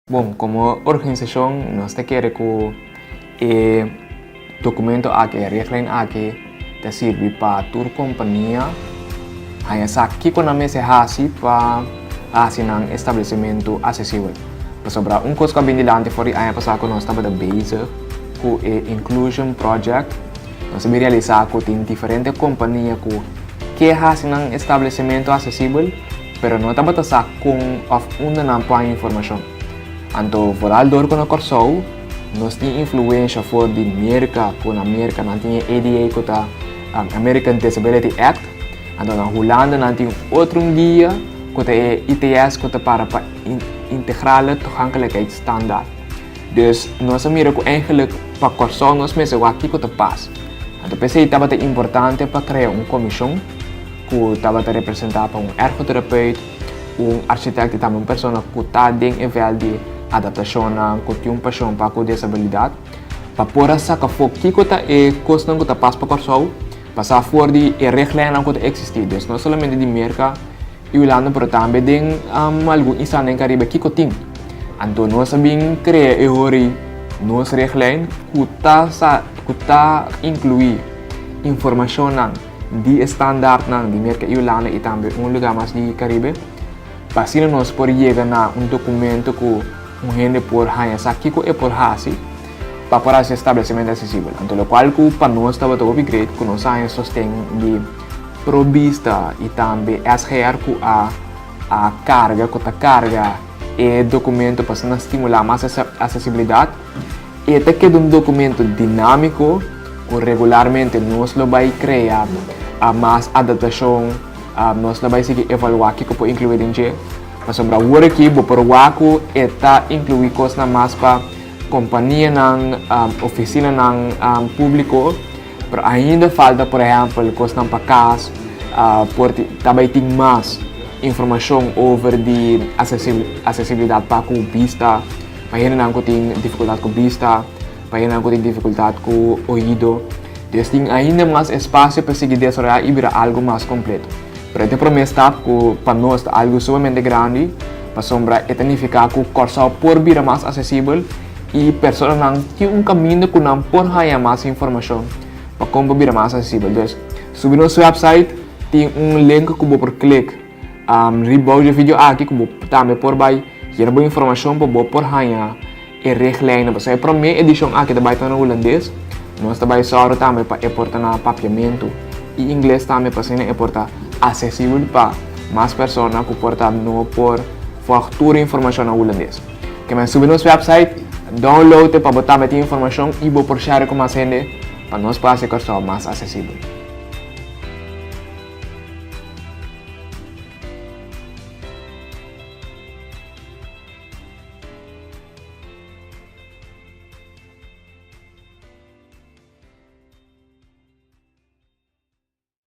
Bon, komo organisashon nos ta kere ku e dokumento aki, e richtlijn aki ta sirbi pa tur kompania haña sa kiko nan mester hasi pa hasi nan establesimentu asesibel. Pasobra un kos ku a bin dilanti for di aña pasá ku nos tabata bezig ku e Inclusion Project, nos a bin realisá ku tin diferente kompania ku ke hasi nan establesimentu asesibel, pero no tabata sa kon òf unda nan por haña informashon. Anto vooral dor ku na Kòrsou nos tin influensha for di Merka, ku na Merka nan tin e ADA ku ta American Disability Act, anto na Hulanda nan tin otro un guia ku ta e ITS ku ta para pa Integrale Toegankelijkheidsstandaard. Dus nos a mira ku eigenlijk pa Kòrsou nos mester wak kiko ta pas. Anto p'esei tabata importante pa krea un komishon. Ku tabata representá pa un ergoterapeut, un architect i tambe un persona ku ta den e vèlt di adaptashonnan, ku tin un pashon pa ku desabilidat, pa por a saka afó kiko ta e kosnan ku ta pas pa Kòrsou, pasá for di e reglanan ku ta eksistí. Dus no solamente di Merka i Hulanda pero tambe den algun isla den Karibe kiko tin. Anto nos a bin krea e hori nos reglijn ku ta sa ku ta inkluí informashonnan. Di e standaardnan di Merka i Hulanda i tambe un lugá mas di Karibe, pa asina nos por yega na un dokumento ku un hende por haña sa kiko e por hasi pa por hasi establesimentu asesibel. Anto lokual ku pa nos tabata hopi great ku nos a haña sosten di Pro-Bista i tambe SGR ku a a karga ku ta karga e dokumento pa asina stimulá mas asesibilidat. E ta keda un documento dinamico cu regularmente nos lo bay crea mas adaptacion, nos lo bay sigui evalua kico por inclui den dje. Pasobra awor aki bo por wak cu e ta inclui cosnan mas pa companianan, oficinanan publico, pero ainda falta por ehempel cosnan pa cas, por ta bay tin mas informacion over di accesibilidad pa cu bista. Pa hendenan ku tin difikultat ku bista, pa hendenan ku tin difikultat ku oido. Dus tin ainda mas espasio pa sigui desaroyá i bira algu mas kompleto. Pero e ta e promé stap ku pa nos ta algu sumamente grandi, pasobra e ta nifiká ku Kòrsou por bira mas asesibel i personanan tin un kaminda ku nan por haña mas informashon pa kon por bira mas asesibel. Dus subi nos wèpsait, tin un link ku bo por klik. Riba bou dje video aki ku bo tambe por bai yena bo informashon pa bo por haña e richtlijnen. Pasobra e promé edishon aki ta bai ta na hulandes, nos ta bai sòru tambe pa e por ta na papiamentu i ingles tambe pa asina e por ta asesibel pa mas persona ku por ta no por vòlg tur e informashon na hulandes. Ke men subi nos wèpsait, download e pa bo tambe tin informashon i bo por share ku mas hende pa nos por hasi Kòrsou mas asesibel.